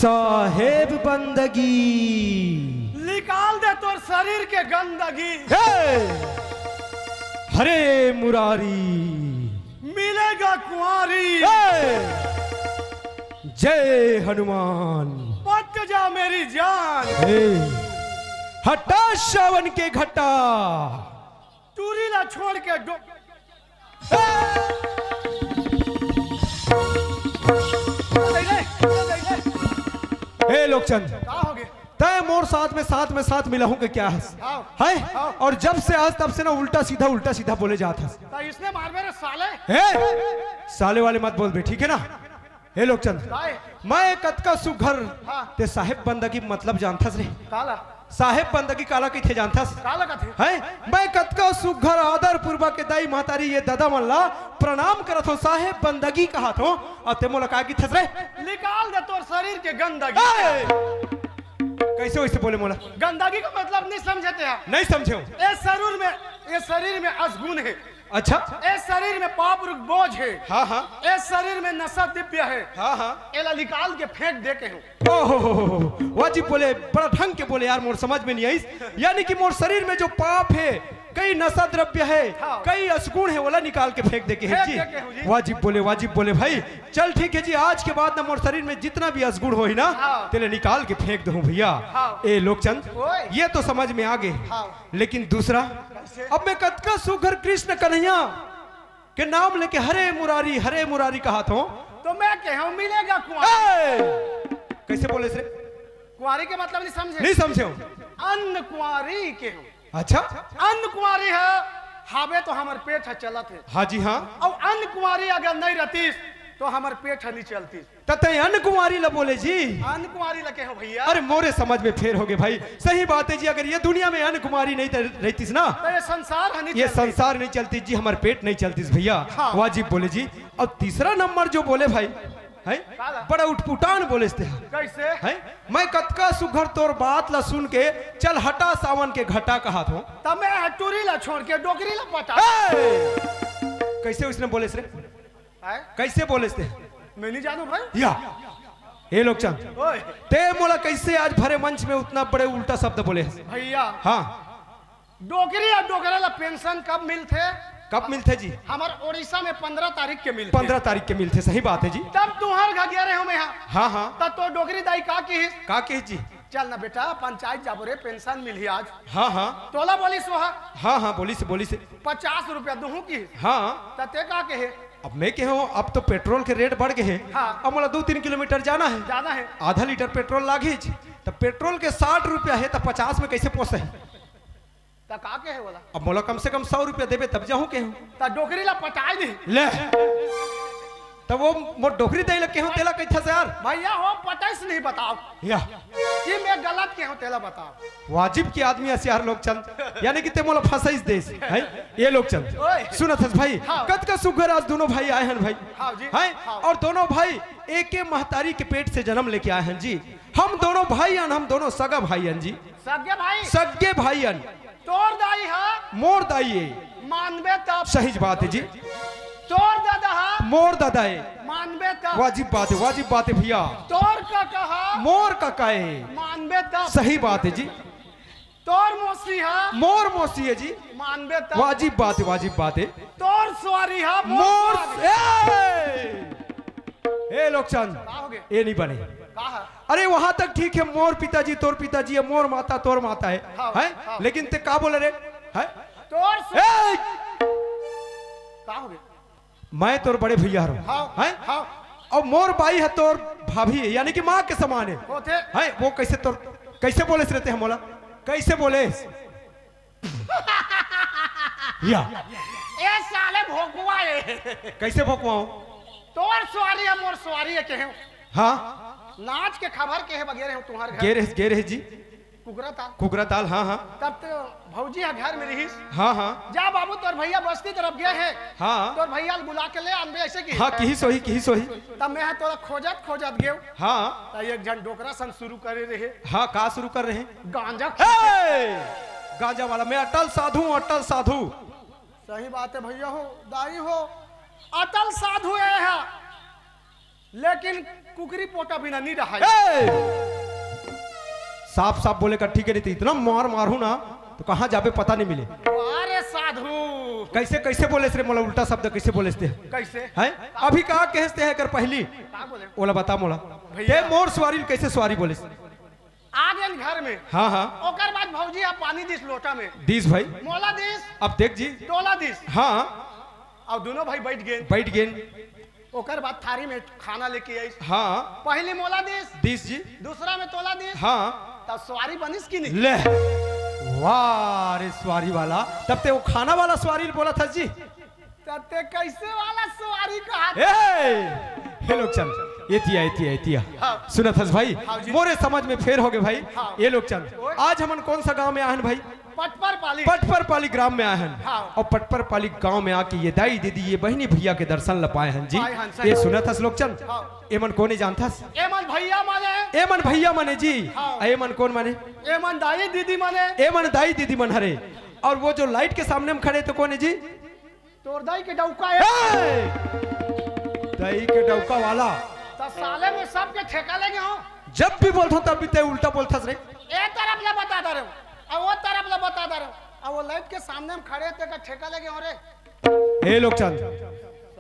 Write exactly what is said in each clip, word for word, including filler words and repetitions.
साहेब बंदगी। निकाल दे तोर शरीर के गंदगी। हे! हरे मुरारी। मिलेगा कुंवारी। हे! जय हनुमान। बच जा मेरी जान। हे! हटा सावन के घटा। टूरी ला छोड़ के डो- ए लोकचंद, का हो गए? तय मोर साथ में, साथ में साथ मिला हूँ के क्या हस? हाँ। है? हाँ। और जब से आज तब से ना उल्टा सीधा, उल्टा सीधा बोले जात हस। तो इसने मार मेरे साले। ए, साले वाले मत बोल बे, ठीक है ना? हे लोकचंद, काय? मैं कतका सुघर हाँ। ते साहेब बंदगी मतलब जानथस रे? काला? साहेब बंदगी काला कहिथे जानथस? काला कथे? हैं? मैं कतका सुघर आदर पूर्वक के दाई महतारी ये ददा मन ला प्रणाम करत हूँ, साहेब बंदगी कहत हूँ, अउ ते मोला का कहिथस रे? निकाल दे तोर शरीर के गंदगी। ए! कैसे वैसे बोले मोला? गंदगी का मतलब नहीं समझे ते आप? नहीं समझे हूँ। ए शरीर में, ए शरीर में असगुण है। अच्छा। ए शरीर में पाप रुक बोझ है। हाँ, हाँ। ए शरीर में नशा दिव्य है। हाँ, हाँ। एला निकाल के फेंक दे के हूँ। ओहो, वाजिब बोले, बड़ा ढंग के बोले यार, मोर समझ में नहीं आइस। यानी कि मोर शरीर में जो पाप है, कई नशा द्रव्य है, हाँ। कई असगुण है, ओला निकाल के फेंक दे के है फेंक जी। दे के हूँ जी। वाजिब बोले, वाजिब बोले भाई। चल ठीक है जी, आज के बाद ना मोर शरीर में जितना भी असगुण होही ना, हाँ। तेला निकाल के फेंक दूँ भैया। हाँ। ए लोकचंद, ओए। ये तो समझ में आ गए। हाँ। लेकिन दूसरा, कैसे? अब मैं कतका सुघर कृष्ण कन्हैया के नाम लेके हरे मुरारी, हरे मुरारी कहत हूँ। तो मैं कहे हूँ, मिलेगा कुंवारी। ए! कैसे बोले रे? कुंवारी के मतलब नहीं समझे? नहीं समझे हूँ। अन्न कुंवारी के हूँ। अच्छा। अन्न कुंवारी है, हावे तो हमर पेट है चलत है। हाँ जी हाँ। अउ अन्न कुंवारी अगर नहीं रहतीस, तो हमर पेट है नहीं चलतीस। त तैं अन्न कुंवारी ला बोले जी। अन्न कुंवारी ला कहे हूँ भैया। अरे मोरे समझ में फेर हो गए भाई। सही बात है जी, अगर ये दुनिया में अन्न कुंवारी नहीं त-, रहतीस ना, तो ये संसार है नहीं ये चलतीस। संसार नहीं चलतीस जी, हमर पेट नहीं चलतीस भैया। हाँ। वाजिब बोले जी। अब तीसरा नंबर जो बोले भाई, है? काला? बड़ा उटपुटान बोले ते हैं। कैसे? है? मैं कतका सुघर तोर बात ला सुन के, चल हटा सावन के घटा कहत हूँ। तब मैं टूरी ला छोड़ के डोकरी ला पटा। ए! कैसे उसने बोले रे? हैं? कैसे बोले ते? मैं नहीं जानू भाई। या। ए लोकचंद, ओए। ते मोला कैसे आज भरे मंच में उतना बड़े उल्टा शब्द बोले हस? भैया। हाँ। डोकरी अउ डोकरा ला पेंशन कब मिलथे? कब मिलथे जी? हमर ओडिशा में पंद्रह तारीख के मिलथे। पंद्रह तारीख के मिलथे, सही बात है जी। तब तुहर घर गया रहे हूँ मैं यहाँ। हाँ, हाँ। तब तो डोकरी दाई का किहिस? का किहिस जी? चल ना बेटा, पंचायत जाबो रे, पेंशन मिलही आज। हाँ, हाँ। तोला बोलिस वो हा? हाँ, हाँ, बोलिस, बोलिस। पचास रुपया दूहूँ किहिस। हाँ। त ते का कहे? अब मैं कहे हूँ, अब तो पेट्रोल के रेट बढ़ गए हैं। हाँ। अब मोला दो तीन किलोमीटर जाना है। जाना है। आधा लीटर पेट्रोल लागिस, त पेट्रोल के साठ रुपया है, त पचास में कैसे पोसाही? त का कहे बोला? अब मोला कम से कम सौ रुपया देबे तब जाहूँ कहे हूँ। त डोकरी ला पटाए दे। ले। तब वो मोर डोकरी दे लग के हूँ, तेला कहिथस यार। भैया हो पटाइस नहीं बताओ। या। कि मैं गलत के हूँ, तेला बताओ। वाजिब के आदमी हस यार लोकचंद, यानी कि ते मोला फंसाइस देस, हैं? ये लोकचंद, ओए। सुनत हस भाई, हाँ। कतका सुघर आज दोनों भाई आए हैं भाई, हाँ जी, हैं? हाँ। और दोनों भाई एक के महतारी के पेट से जन्म लेके आए हैं जी। हम दोनों भाई हन, हम दोनों सगा भाई हन जी। सगे भाई? सगे भाई हन। तोर दाई हा? मोर दाई है। मानबे तब। सही बात है जी। तोर दादा हा? मोर दादा है। मानबे तब। वाजिब बात है, वाजिब बात है भैया। तोर काका हा? मोर काका है। मानबे तब। सही बात है जी। तोर मौसी हा? मोर मौसी है जी। मानबे तब। वाजिब बात है, वाजिब बात है। तोर सुवारी हा? मोर मोर सुवारी। ए! ए लोकचंद, का हो गए? ए नहीं बने। का है? अरे वहां तक ठीक है, मोर पिताजी, तोर पिताजी है, मोर माता, तोर माता है, हाँ, हैं? हाँ। लेकिन ते का बोले रे? हैं? तोर सु- ए! का हो गए? मैं तोर बड़े भैया हूँ, हाँ, हैं? हाँ। और मोर बाई है तोर भाभी है, यानी कि माँ के समान है, होथे। हैं? वो कैसे तोर, कैसे बोले रहते हैं मोला? कैसे बोले? या। ए साले भोकुआ ए। कैसे भोकुआ हूँ? तोर सुवारी है, मोर सुवारी है, कहे हूँ। हाँ। नाच के खबर के है बगैर हूँ तुम्हारे घर। गे रहे, गे रहे जी। कुकरा ताल। कुकरा ताल, हाँ, हाँ। तब तो भौजी है घर में रहीस। हाँ, हाँ। जा बाबू, तोर भैया बस्ती तरफ गए हैं। हाँ। तोर भैया ल बुला के ले आनबे, ऐसे की। हाँ, किही सोही, किही सोही। तब मैं तोरा खोजत, खोजत गयो। हाँ। त एक झन डोकरा सन शुरू करे रहे। हाँ, का शुरू कर रहे? गांजा। ए! गांजा वाला, मैं अटल साधु हूँ, अटल साधु। सही बात है भैया हो, दाई हो, अटल साधु ए है। लेकिन कुकरी पोटा बिना नी रहाय। ए! साफ साफ बोले का ठीक है, नहीं तो इतना मार मारू ना तो कहाँ जाबे पता नहीं मिले। अरे साधु, कैसे कैसे बोलेस रे? मोला उल्टा शब्द कैसे बोलेस ते? कैसे? हैं? अभी का कहेस ते है कर पहली? का बोले? ओला बता मोला। भैया। ते मोर स्वारी ल कैसे स्वारी बोलेस? आ गेन घर में। हाँ, हाँ। ओकर बाद भौजी अब पानी दिस लोटा में। दिस भाई। मोला दिस। अब देख जी। तोला दिस। हाँ। और दोनों भाई बैठ गेन। बैठ गेन। ओकर बाद थारी में खाना लेके आइस। हाँ। पहली मोला दिस। दिस जी। दूसरा में तोला दिस। हाँ। तब स्वारी बनिस कि नहीं? ले। वाह रे स्वारी वाला, तब ते वो खाना वाला स्वारी बोला था जी। तब ते कैसे वाला स्वारी कहा? ए, हे लोग चंद, एतिया, एतिया, एतिया। हाँ। सुनत हस भाई, हाँ जी। मोरे समझ में फेर हो गए भाई। हाँ। ये लोग चंद, ओए। आज हमन कौन सा गांव में आहन भाई? पटपर पाली। पटपर पाली ग्राम में आए हन। हाँ। और पटपर पाली गांव में आके ये दाई दीदी, ये बहिनी भैया के दर्शन ल पाए हन जी। पाए हन, सही। ये सुनत हस लोग चंद? हाँ। एमन कोने जानथस? एमन भैया माने। एमन भैया माने जी। हाँ। आ एमन कौन माने? एमन दाई दीदी माने। एमन दाई दीदी मन हरे। और वो जो लाइट के सामने में खड़े तो कौन है जी? तोर दाई के डौका है। ए! दाई के डौका वाला। त साले में सबके ठेका लेगे हो। जब भी बोलथो तब भी ते उल्टा बोलथस रे। ए तरफ ले बता दे रहे हो, अब वो तरफ ले बता दे रहे हो, अब वो लाइट के सामने में खड़े ते का ठेका लेगे हो रे। ए लोग चंद,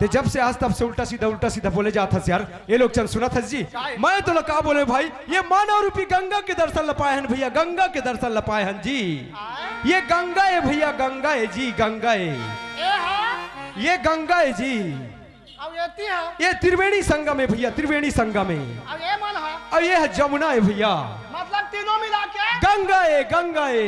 ते जब से आज तब से उल्टा सीधा उल्टा सीधा बोले जात हस यार। ए लोग चंद सुनत हस जी, काय? मैं तो का बोले भाई, ये मानव रूपी गंगा के दर्शन ल पाए हन भैया, गंगा के दर्शन ल पाए हन जी। आय? ये गंगा है भैया, गंगा है जी, गंगा है। ए हा? ये गंगा है जी। अब एती हा? ये त्रिवेणी संगम है भैया, त्रिवेणी संगम है। अब ये मन हा? अब ये है जमुना है भैया। मतलब तीनों मिला के? गंगा है, गंगा है।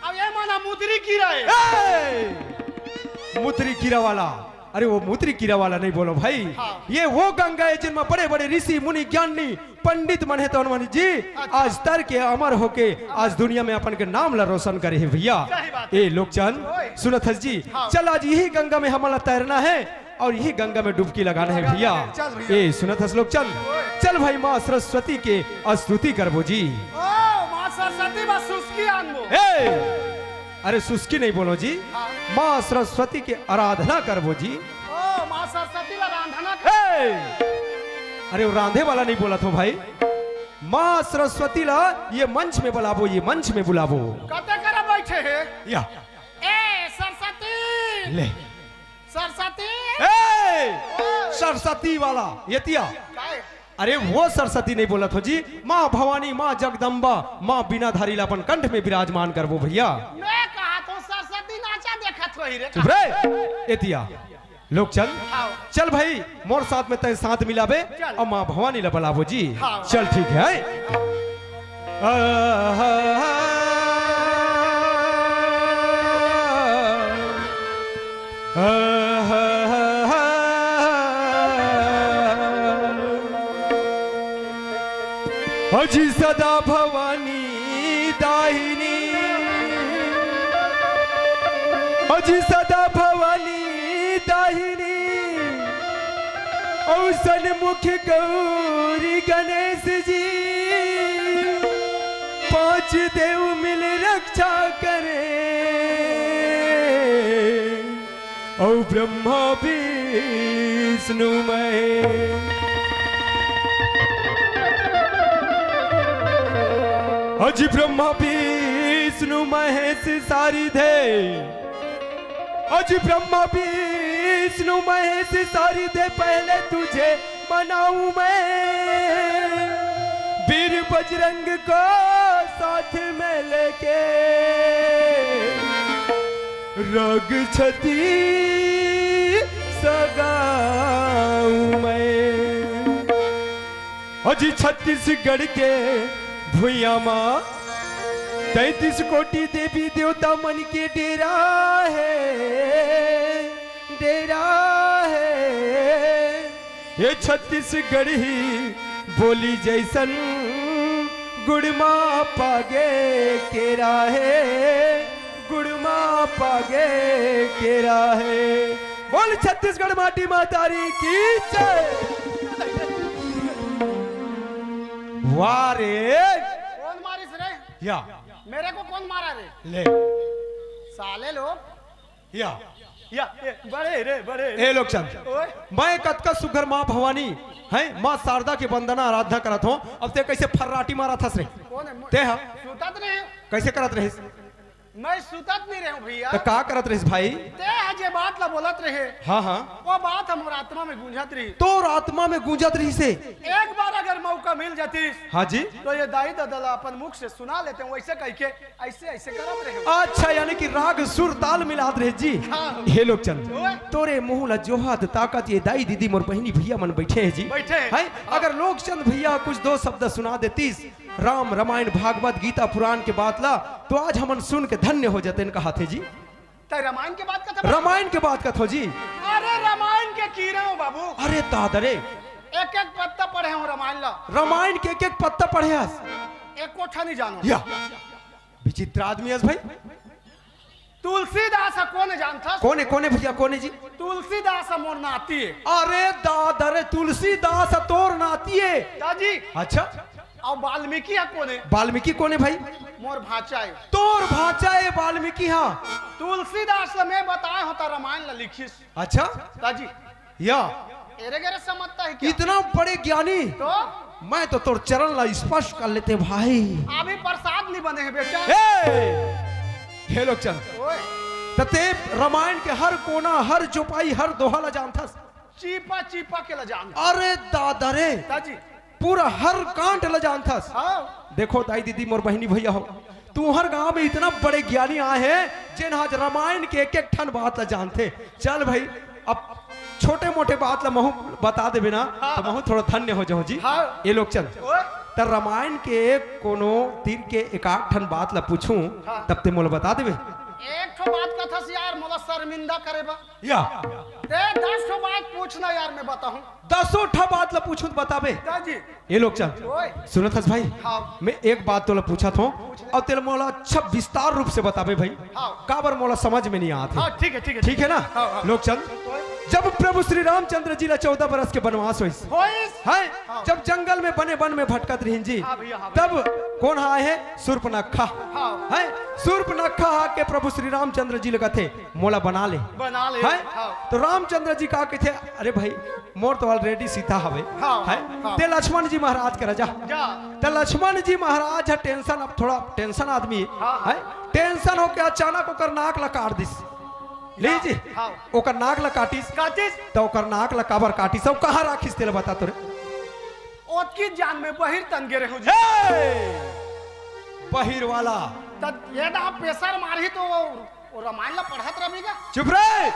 अब ये मन हा मुतरी कीरा है। ए! मुतरी कीरा वाला, अरे वो मुतरी कीरा वाला नहीं बोलो भाई। हाँ। ये वो गंगा है जिनमें बड़े बड़े ऋषि मुनि ज्ञानी पंडित मन हे तो हनुमान जी अच्छा। आज तर के अमर होके आज दुनिया में अपन के नाम ला रोशन करे हे भैया। सही बात है। ए लोकचंद ओए। सुनत हस जी, हाँ। चल आज यही गंगा में हमन ला तैरना है और यही गंगा में डुबकी लगाना है भैया। चल भैया। ए सुनत हस लोकचंद, ओए। चल भाई माँ सरस्वती के स्तुति करबो जी। ओ माँ सरस्वती बस सुस्की आनबो। ए अरे सुस्की नहीं बोलो जी, हाँ। माँ सरस्वती के आराधना करबो जी। ओ माँ सरस्वती ला आराधना कर। ए अरे वो रांधे वाला नहीं बोला था भाई। माँ सरस्वती ला ये मंच में बुलाबो, ये मंच में बुलाबो। कते करा बैठे हे? या। ए सरस्वती। ले। सरस्वती। ए! सरस्वती वाला, ये तिया। काय? अरे वो सरस्वती नहीं बोलत हो जी, माँ भवानी, माँ जगदम्बा, माँ बीनाधारी ला अपन कंठ में विराजमान करबो भैया। मैं कहा तो सरस्वती नाचा देखत होही रे। चुप रे, ए तिया। लोकचंद, आओ। चल भाई, मोर साथ में तय साथ मिलाबे चल। और माँ भवानी ला बुलाबो जी। हाँ। चल ठीक है। अजी सदा भवानी दाहिनी, अजी सदा भवानी दाहिनी, औ सन्मुख गौरी गणेश जी, पांच देव मिल रक्षा करे। औ ब्रह्मा विष्णु महेश, अजी ब्रह्मा विष्णु महेश सारी दे। अजी ब्रह्मा विष्णु महेश सारी दे, पहले तुझे मनाऊं मैं। वीर बजरंग को साथ में लेके राग छत्तीस गाऊं मैं। अजी छत्तीसगढ़ के भुइयां मा तैंतीस कोटि देवी देवता मन के डेरा हे, डेरा हे। ये छत्तीसगढ़ी बोली जैसन गुड़मा पागे केरा हे, गुड़मा पागे केरा हे। बोल छत्तीसगढ़ माटी महतारी की जय। वाह रे। कौन मारिस रे? या। मेरे को कौन मारा रे? ले। साले लोग। या। या, ए, बड़े रे, बड़े रे। ए लोकचंद, ओए। मैं कतका सुघर माँ भवानी, हैं, माँ शारदा के वंदना आराधना करत हों, अब ते कैसे फर्राटी मारत हस रे? कौन है? ते ह? सुतत रहे हो? कैसे करत रहिस? मैं सुतत नहीं रहे हूँ भैया। तो का करत रहिस भाई? ते ह जे बात ला बोलत रहे। हाँ, हाँ। वो बात हमर आत्मा में गूंजत रही। तोर आत्मा में गूंजत रहिस हे? एक बार अगर मौका मिल जातीस, हाँ जी। तो ये दाई ददा ला अपन मुख से सुना लेते हैं, वैसे कह के ऐसे, ऐसे करत रहे हो। अच्छा, यानी कि राग सुर ताल मिलात रहे जी। हाँ। हे लोकचंद, ओए। तोरे मुंह ला जोहत ताकत ये दाई दीदी मोर बहिनी भैया मन बैठे हैं जी। बैठे हैं। हैं? हाँ। अगर लोकचंद भैया कुछ दो शब्द सुना देतीस राम रमायण भागवत गीता पुराण के बात ला, तो आज हमन सुन के धन्य हो जतेन कहाथे जी। तै रमायन के बात कथा? रमायन के बात कथो जी। अरे रमायन के कीरा हो बाबू। अरे दादा रे। एक एक पत्ता पढ़े हो रमायन ला। रमायन के एक एक पत्ता पढ़े हस। एको ठा नहीं जानो। या। विचित्र आदमी हस भाई। तुलसीदास ह कोन जानथस? कोने, कोने भैया, कोने जी? तुलसीदास ह मोर नाती हे। अरे दादा रे, तुलसीदास ह तोर नाती हे? दाजी। अच्छा। अउ वाल्मीकि ह कोने? वाल्मीकि कोने भाई? मोर भांचा हे। तोर भांचा हे वाल्मीकि ह। तुलसीदास ल मैं बताए हों त रमायन ल लिखिस। अच्छा। दाजी। या। एरे गेरे समझता है क्या? इतना बड़े ज्ञानी। तो? मैं तो तोर चरण ला स्पर्श कर लेते भाई। अभी प्रसाद नहीं बने हैं बेटा। ए! हे लोकचंद। ओए। त ते रमायन के हर कोना, हर चौपाई, हर दोहा ला जानथस? चीपा चीपा के ला जानथस। अरे दादा रे। दाजी। पूरा हर कांड ला जानथस। हाँ। देखो दाई दीदी मोर बहिनी भैया हो, तुहर गांव में इतना बड़े ज्ञानी आए हैं जेन आज रमायन के एक एक ठन बात ला जानथे। चल भाई, अब छोटे मोटे बात ला महू बता देबे ना, हाँ। तो महू थोड़ा धन्य हो जाऊं जी। हाँ। ए लोकचंद, ओए। त रमायन के कोनो तीर के एक आध ठन बात ला पूछूं, हाँ। तब ते मोला बता देबे। एक ठो बात कथस यार, मोला शर्मिंदा करे बा। या। ते दस ठो बात पूछना यार, मैं बताहूं। दसों ठा बात ला पूछूं त बताबे। दाजी। ए लोकचंद, ओए। सुनत हस भाई? हाँ। मैं एक बात तोला पूछत हों, पूछ ले। अउ तेला मोला अच्छा विस्तार रूप से बताबे भाई। हाँ। काबर मोला समझ में नहीं आत हे। हाँ, ठीक है, ठीक है, ठीक है ना? हाँ, हाँ। लोकचंद, ओए। जब प्रभु श्री रामचंद्र जी ला चौदह बरस के वनवास होइस, होइस। हैं? हाँ। जब जंगल में बने वन में भटकत रहिन जी, हाँ भैया, हाँ भैया। तब कोन हा आए हे? सूर्पनखा। हाँ। हैं? सूर्पनखा आके प्रभु श्री रामचंद्र जी ल कथे, मोला बना ले। बना ले। हैं? हाँ। तो रामचंद्र जी का कथे, अरे भाई, मोर तो already सीता हवे। हाँ, हैं? हाँ। ते लक्ष्मण जी महाराज करा जा। जा। त लक्ष्मण जी महाराज ह tension, अब थोड़ा tension आदमी हे। हाँ। हैं? Tension होके अचानक ओकर नाक ला काट दिस। ले जी। हाँ। ओकर नाक ला काटिस। काटिस। त ओकर नाक ला काबर काटिस? अउ कहाँ राखिस तेला बता तो रे। ओतकी जान में बहिर तन गे रहे हो जी। ए! बहिर वाला। त ये दा प्रेशर मारही तो वो, वो रमायन ला पढ़त रही का? चुप रे।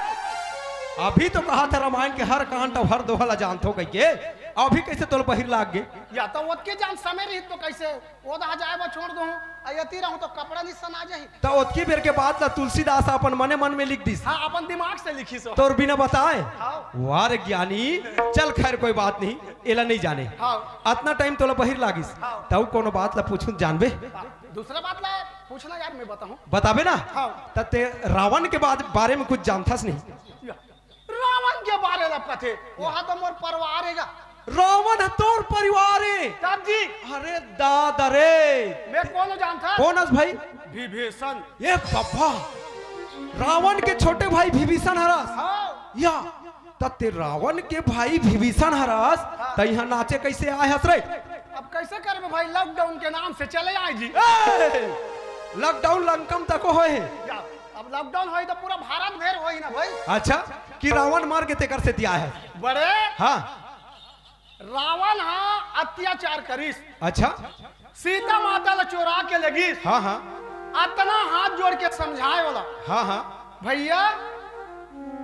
अभी तो कहा था रमायन के हर कांड अउ हर दोहा ला जानथो कहिके, अभी कैसे तोला बहिर लाग गे? या तो ओतके जान समय रही तो कैसे ओदा जाए बर छोड़ दूं, अयती रहूं तो कपड़ा नहीं सना जाही। त ओतकी बेर के बात ला तुलसीदास अपन मने मन में लिख दिस। हाँ, अपन दिमाग से लिखिस हो। तोर बिना बताए? हाँ। वाह रे ज्ञानी, चल खैर कोई बात नहीं, एला नहीं जाने। हाँ। अतना time तोला बहिर लागिस, हाँ। तउ कोनो बात ला पूछूं त जानबे? हाँ, दूसरा बात ला पूछना यार, मैं बताहूं। बताबे ना? हाँ। त ते रावण के बाद, बारे में कुछ जानथस नहीं? या। रावण के बारे ला पते, ओहा तो मोर परिवार हे गा। रावण ह तोर परिवार हे? तब जी। अरे दादा रे। मैं कोन जानथस? कोन हस भाई? विभीषण। ए बाबा, रावण के छोटे भाई विभीषण हरस? हाँ। या, त ते रावण के भाई विभीषण हरस, हाँ। त इहाँ नाचे कैसे आए हस रे? अब कैसे करबे भाई, lockdown के नाम से चले आए जी। ए, lockdown लंकम तको होए हे। या, अब lockdown होई त पूरा भारत भेर होई ना भाई। अच्छा, कि रावण मर गे तेकर सेती आए हस? बड़े हाँ। रावण हा अत्याचार करिस। अच्छा। सीता माता ला चोरा के लेगिस। हाँ, हाँ। अतना हाथ जोड़ के समझाए वाला। हाँ, हाँ। भैया,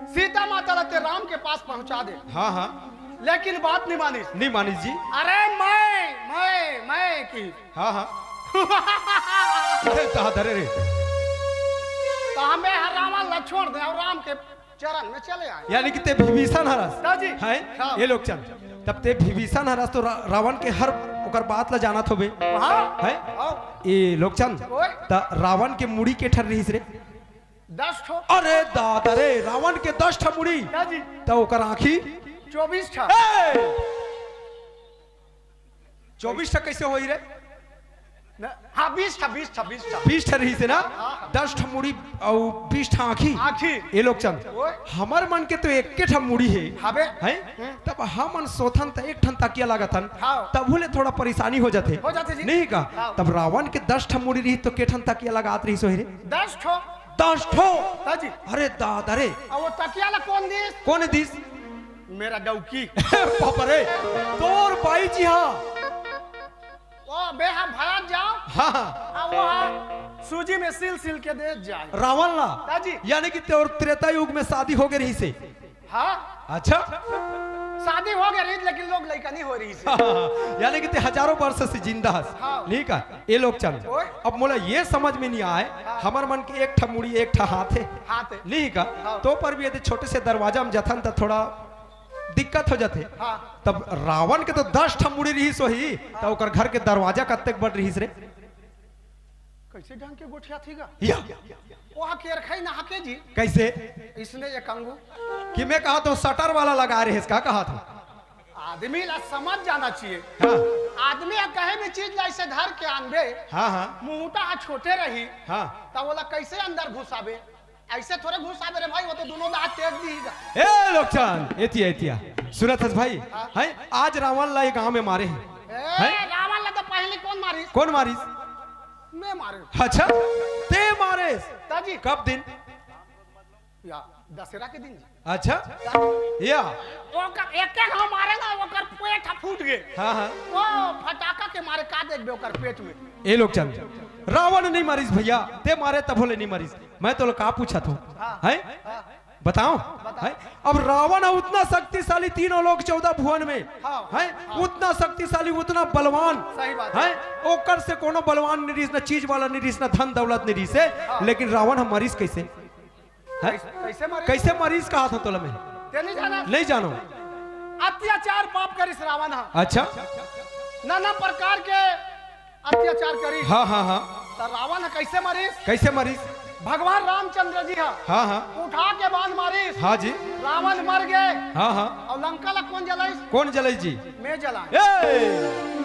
सीता माता ला ते राम के पास पहुंचा दे। हाँ, हाँ। लेकिन बात नहीं मानिस। नहीं मानिस जी। अरे मैं, मैं, मैं की। हाँ, हाँ। अरे दादा रे। त हमें हर रावण ला छोड़ दे अउ राम के चरण में चले आए। यानी कि ते विभीषण हरस। हाँ जी। हैं? हाँ। ए लोकचंद, तब ते विभीषण हरस तो रा-, रावण के हर ओकर बात ला जानत होबे। हाँ। हैं? हाँ। ए लोकचंद, ओए। त रावण के मुड़ी के ठन रहिस रे? दस ठो। अरे दादा रे, रावण के दस ठा मुड़ी। हाँ जी। त ओकर आँखी? चौबीस ठा। ए! चौबीस ठा कैसे होई रे? न, हाँ, बीस ठा, बीस ठा, बीस ठा। बीस ठा रहिस हे ना? हाँ, हाँ। दस ठा मुड़ी अउ बीस ठा आँखी। आँखी। ए लोकचंद, ओए। हमर मन के तो एके ठा मुड़ी हे। हाबे। हैं? हम्म। तब हमन सोथन त एक ठन तकिया लगाथन। हाँ। तभू ले थोड़ा परेशानी हो जाथे। हो जाथे जी। नहीं का? हाँ। तब रावण के दस ठा मुड़ी रहिस तो के ठन तकिया लगात रहिस होही रे? दस ठो। दस ठो? हाँ जी। अरे दादा रे। अब वो तकिया ला कोन दिस? Cone this? मेरा डौकी। बाप रे, तोर बाई जी हा। ओ, बे हा भरत जाओ। हाँ, हाँ। आ, वो हा सूजी में सिल सिल के दे जाए। रावण ला? हाँ जी। यानी कि तोर त्रेता युग में शादी हो गए रहिस हे। हाँ। अच्छा। शादी हो गए रहिस, लेकिन लोग लइका नहीं हो रहिस हे। यानी कि ते हजारों वर्ष से जिंदा हस। हाँ। ठीक है, ए लोकचंद। ओए। अब मोला ये समझ में नहीं आए, हाँ। हमर मन के एक ठा मुड़ी, एक ठा हाथ हे। हाथ हे। नहीं का? हाँ। तो पर भी यदि छोटे से दरवाजा में जथन त थोड़ा दिक्कत हो जाथे। हाँ। तब रावण के तो दस ठा मुड़ी रहिस होही, त हाँ। ओकर घर के दरवाजा कतेक बड़ रहिस रे? कैसे ढंग के गोठियाथे गा? या। ओहा केरखई ना हके जी। कैसे? इसने एक अंगू। कि मैं कहा तो शटर वाला लगा रहे इसका कहा था। आदमी ला समझ जाना चाहिए। हाँ। आदमी हा कहीं भी चीज ला ऐसे धर के आनबे, हाँ, हाँ। मुहूटा हा छोटे रही, हाँ। त ओला कैसे अंदर घुसाबे? ऐसे थोड़े घुसाबे रे भाई, वो तो दोनों दांत तेज दी गा। ए लोकचंद, एतिया, एतिया। सुनत हस भाई? हाँ। हैं? आज रावण ला ये गांव में मारे हे। ए, हैं? रावण ला तो पहली कोन मारिस? कोन मारिस? मैं मारे। अच्छा, ते मारेस? ताजी। कब दिन? या, दशहरा के दिन जी। अच्छा? या। ओकर एक एक घाव मारे ना, ओकर पेट फूट गए। हाँ, हाँ। वो फटाका के मारे का देखबे ओकर पेट में। ए लोकचंद, रावण नहीं मारिस भैया, ते मारे तभो ले नहीं मारिस। मैं तोला का पूछत हूँ? हाँ। हैं? हाँ। बताओ। बताओ। हैं? अब रावण है उतना शक्तिशाली तीनों लोक चौदह भुवन में। हाँ। हैं? हाँ। उतना शक्तिशाली, उतना बलवान। सही बात है। हैं? ओकर से कोनो बलवान नहीं रिहिस, ना चीज वाला नहीं रिहिस, ना धन दौलत नहीं रिहिस हे। हाँ। लेकिन रावण ह मरिस कैसे? हैं? कैसे, कैसे मरिस? कैसे मरिस कहा था तोला मैं? ते नहीं जाना? नहीं जानो। अत्याचार पाप करिस रावण हा। अच्छा। नाना प्रकार के अत्याचार करिस। हाँ, हाँ, हाँ। त रावण ह कैसे मरिस? कैसे मरिस? भगवान रामचंद्र जी हा हाँ, हाँ। उठा के बाण मारिस। हाँ जी। रावण मर गए। हाँ, हाँ। अउ लंका ला कोन जलाइस? कोन जलाइस जी? मैं जलाए। ए!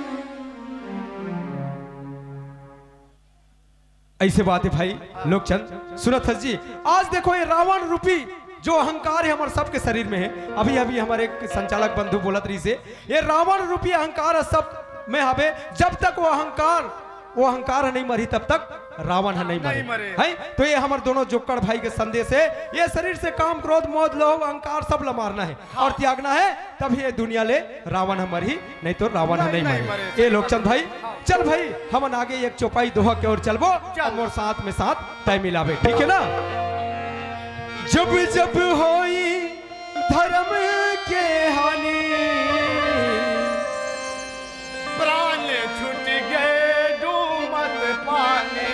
ऐसे बात है भाई लोकचंद, सुनत हस जी। आज देखो ये रावण रूपी जो अहंकार है हमारे सबके शरीर में है। अभी अभी हमारे एक संचालक बंधु बोलत रहिस हे, ये रावण रूपी अहंकार ह सब में हवे। जब तक वो अहंकार, वो अहंकार ह नहीं मरही तब तक रावण ह नहीं नहीं मरे। मरे। है तो ये हमारे दोनों जोक्कड़ भाई के संदेश है। ये शरीर से काम, क्रोध, मोह, लोभ, अहंकार सब ला मारना है हाँ। और त्यागना है, तब ये दुनिया ले रावण ह मरही, नहीं तो रावण ह नहीं, नहीं नहीं मरे। मरे। ए लोकचंद भाई, हाँ। चल भाई, हमन आगे एक चौपाई दोहा के ओर चलबो, चल। अब मोर साथ में साथ तय मिलाबे, ठीक है ना? जब जब होई धर्म के हानि, प्राण छूट गए डूमत पानी।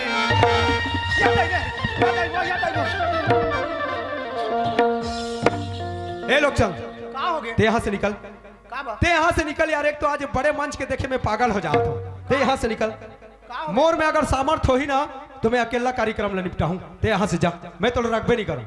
ए लोकचंद, का हो गए? ते यहाँ से निकल। का बा? ते यहाँ से निकल यार, एक तो आज बड़े मंच के देखे में पागल हो जात हूँ। ते यहाँ से निकल। का हो? मोर में अगर सामर्थ होही ना, तो मैं अकेला कार्यक्रम ला निपटाहूँ। ते यहाँ से जा, मैं तो रखबे नहीं करूँ।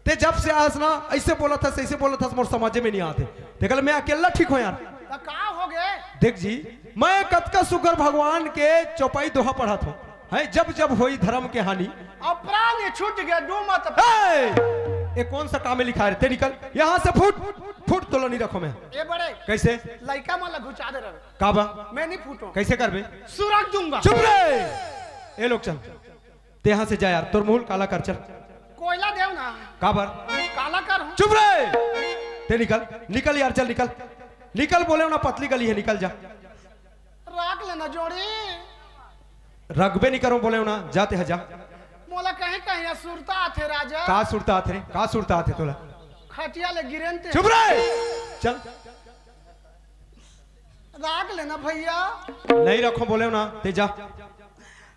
ते जब से आस ना, ऐसे बोलत हस, ऐसे बोलत हस, मोर समझे में नहीं आते। ते कल मैं अकेला ठीक हो यार। त का हो गए? देख जी, मैं कतका सुग्घर भगवान के चौपाई दोहा पढ़त हूँ। है, जब जब होई धर्म के हानि। अउ प्राण छूट गए डूमत। ए! ये कौन सा काम में लिखा है? ते निकल यहाँ से, फुट, फुट तोला नहीं रखो मैं। ए बड़े। कैसे? लइका मन ला घुचा दे रहे। का बा? मैं नहीं फूटो। कैसे करबे? सुरग दूंगा। चुप रे! ए लोकचंद, ते यहाँ से जा यार, तोर मुंह काला कर चल। कोयला देव ना। का बर? काला कर हूँ। चुप रे! ते निकल, निकल यार, चल निकल। निकल बोले हूँ ना, पतली गली है, निकल जा। राख लेना जोड़ी। रखबे नहीं करो बोले हूँ ना, जा ते ह जा। मोला कहीं कहीं सुरता आथे राजा। का सुरता आथे रे? का सुरता आथे तोला? खटिया ले गिरेन ते। चुप रे! चल। राख लेना भैया। नहीं रखो बोले हूँ ना, ते जा।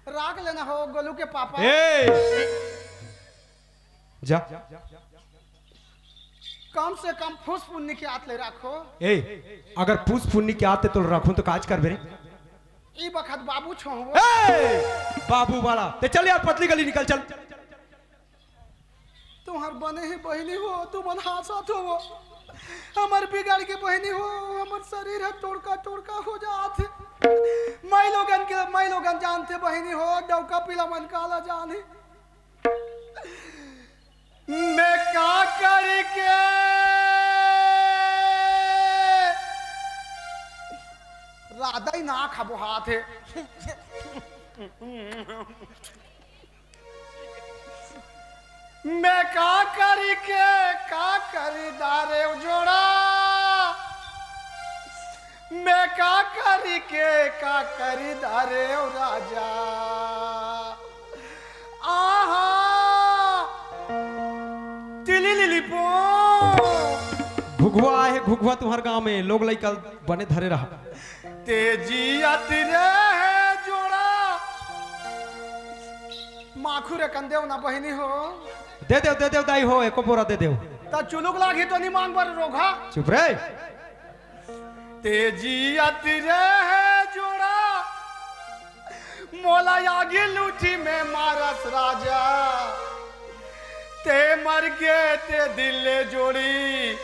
राख लेना हो गोलू के पापा। ए! जा। कम से कम फूस पुन्नी के आत ले राखो। ए, अगर फूस पुन्नी के आत ले तो राखूं तो काज करबे रे? ई बखत बाबू छोहबो। ए, बाबू वाला। ते चल यार, पतली गली निकल, चल। तुम्हार बने ही बहिनी हो, तुमन हाँसत हो। हमर बिगड़ के बहिनी हो, हमर शरीर ह टोड़का टोड़का हो जात हे। माई लोगन के, माई लोगन जानथे बहिनी हो, डौका पीला मन काला जाने। मैं का करी के राधा ही ना खाबो हाथ हे। मैं का करी के, का करी दारे जोड़ा। मैं का करी के, का करी दारे राजा। आहा। टिली लिली पो। घुघुआ आहे, घुघुआ तुम्हर गांव में, लोग लइका बने धरे रहा। तेजी अति रहे जोड़ा। माखुर अकन देव ना बहिनी हो। दे देव, दे देव दाई हो, एको बोरा दे देव। त चुलुक लागी तो नहीं मांग बर रोघा। चुप रे। तेजी अति रहे जोड़ा। मोला आगी लूठी में मारस राजा। ते मर गे ते दिल ले जोड़ी।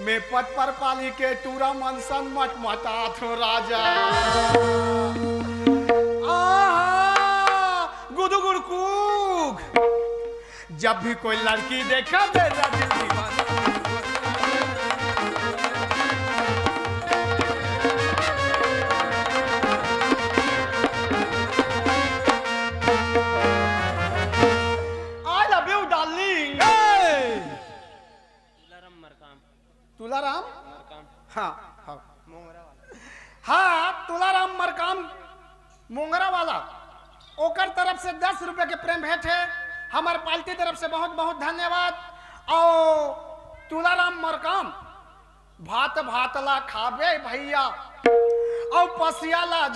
मैं पत पर पाली के टूरा मनसन मटमटात हो राजा। आहा, गुदुगुड़ कूक। जब भी कोई लड़की देखा, मेरा दिल दीवाना। I love you, darling। Tularam Markam. Tularam? Markam. हाँ, हाँ। मोंगरा वाला। हाँ, तुलाराम मरकाम मोंगरा वाला। ओकर तरफ से दस रुपए के प्रेम भेंट हे। हमर पार्टी तरफ से बहुत बहुत धन्यवाद। और तुलाराम मरकाम, भात भात ला खाबे भैया, और पसिया ला